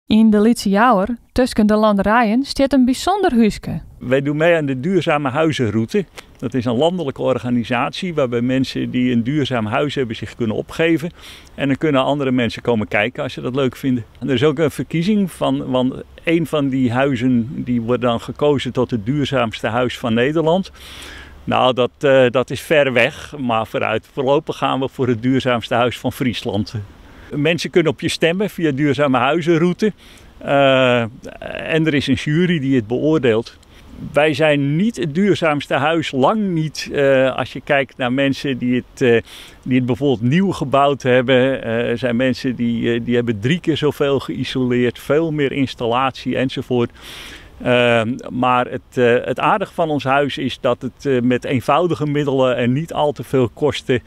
Yn de Lytse Jouwer, tusken de landerijen, stiet in bysûnder húske. Wij doen mee aan de Duurzame Huizenroute. Dat is een landelijke organisatie waarbij mensen die een duurzaam huis hebben zich kunnen opgeven. En dan kunnen andere mensen komen kijken als ze dat leuk vinden. En er is ook een verkiezing van, want een van die huizen die wordt dan gekozen tot het duurzaamste huis van Nederland. Nou, dat is ver weg, maar vooruit. Voorlopig gaan we voor het duurzaamste huis van Friesland. Mensen kunnen op je stemmen via Duurzame Huizenroute. En er is een jury die het beoordeelt. Wij zijn niet het duurzaamste huis, lang niet. Als je kijkt naar mensen die het bijvoorbeeld nieuw gebouwd hebben. Er zijn mensen die hebben 3 keer zoveel geïsoleerd, veel meer installatie enzovoort. Maar het aardige van ons huis is dat het met eenvoudige middelen en niet al te veel kosten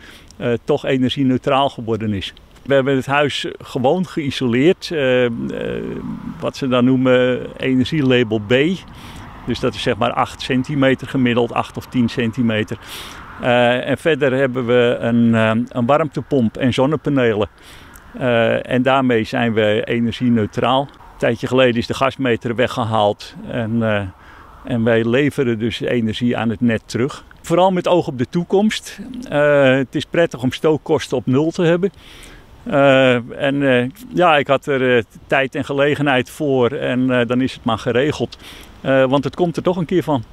toch energie-neutraal geworden is. We hebben het huis gewoon geïsoleerd, wat ze dan noemen energielabel B. Dus dat is 8 centimeter gemiddeld, 8 of 10 centimeter. En verder hebben we een warmtepomp en zonnepanelen. En daarmee zijn we energie-neutraal. Een tijdje geleden is de gasmeter weggehaald en wij leveren dus energie aan het net terug. Vooral met oog op de toekomst. Het is prettig om stookkosten op nul te hebben. Ik had er tijd en gelegenheid voor en dan is het maar geregeld. Want het komt er toch een keer van.